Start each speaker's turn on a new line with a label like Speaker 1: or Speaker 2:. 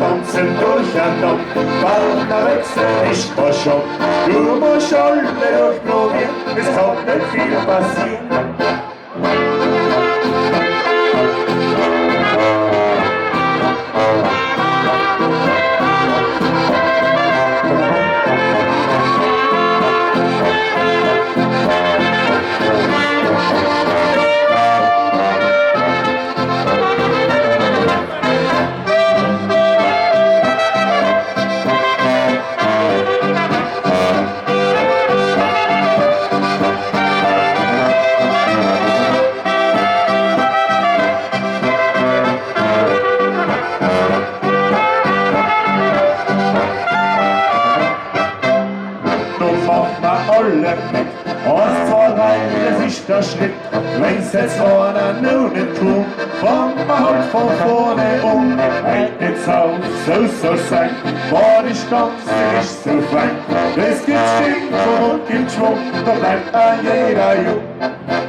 Speaker 1: ganzen Durcheinander, bald da wechsel ich mal schon. Du musst alle durchprobieren, es kann nicht viel passieren. Du mach mal alle mit, eins, zwei, drei, das ist der Schritt. Wenn's jetzt einer noch nicht kommt, fang wir halt von vorne um. Halt jetzt auf, so soll's sein, war die Stanze ist so fein. Es gibt Stinken und gibt Schwung, da bleibt auch jeder jung.